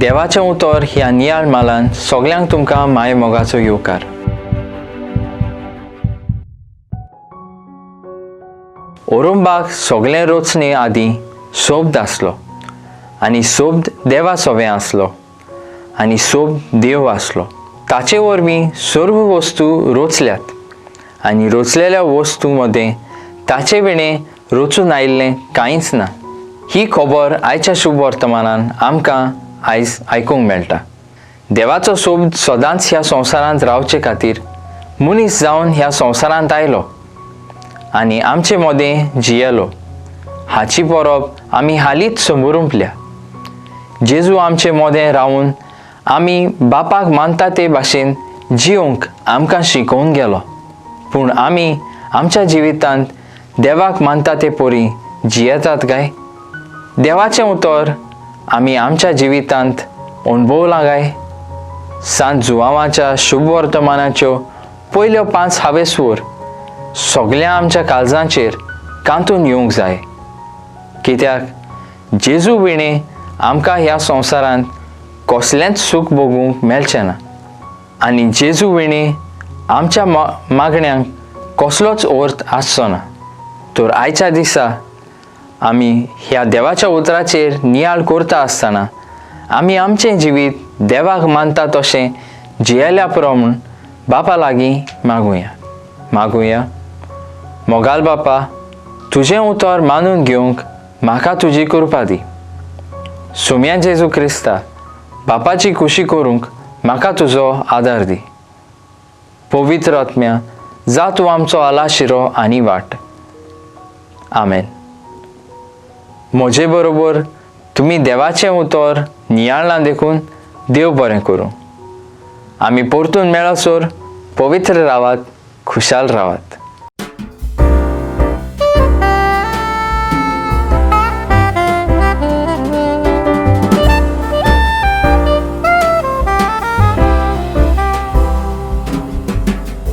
देवाचें उतर ह्या नियाळ मालान सगल्यांक तुमकां माय मोगाचो येवकार. ओरुंबाक सगळें रचणे आदीं सोब्द आसलो आनी सोब्द देवा सोवें आसलो आनी सोब्द देव आसलो. ताचे वरवीं सर्व वस्तू रचल्यात आनी रचलेल्या वस्तूं मदें ताचे विणें रचून आयिल्लें कांयच ना. ही खबर आयच्या शुभ वर्तमानान आमकां आयज आयकूंक मेळटा. देवाचो सोब्द सदांच ह्या संवसारांत रावचे खातीर मनीस जावन ह्या संवसारांत आयलो आनी आमचे मदें जियेलो. हाची परब आमी हालींच समरुंपल्या. जेजू आमचे मदें रावून आमी बापाक मानता ते भाशेन जियोंक आमकां शिकोवन गेलो. पूण आमी आमच्या जिवितांत देवाक मानता ते परी जियेतात काय? देवाचें उतर आमी आमच्या जिवितांत अणभवलां काय? सांत जुवांवाच्या शुभ वर्तमानाच्यो पयल्यो 5 हावेसवर सगळ्या आमच्या काळजांचेर कांतून येवंक जाय. कित्याक जेजू विणें आमकां ह्या संवसारांत कसलेंच सूख भोगूंक मेळचें ना आनी जेजू विणें आमच्या मागण्यांक कसलोच अर्थ आसचो ना. तर आयच्या दिसा आमी ह्या देवाच्या उतराचेर नियाळ करता आसतना आमी आमचें जिवीत देवाक मानता तशें जियेल्या पुरो म्हूण बापा लागीं मागुया. मागुया. मोगाल बापा, तुजें उतर मानून घेवंक म्हाका तुजी कृपा दी. सोम्या जेजू क्रिस्ता बापाची खुशी करूंक म्हाका तुजो आदार दी. पवित्र आत्म्या, जा तूं आमचो आलाशिरो आनी वाट. आमेन. म्हजे बरोबर तुमी देवाचें उतर नियाळ्ळां देखून देव बरें करूं. आमी परतून मेळसर पवित्र रावात, खुशाल रावात.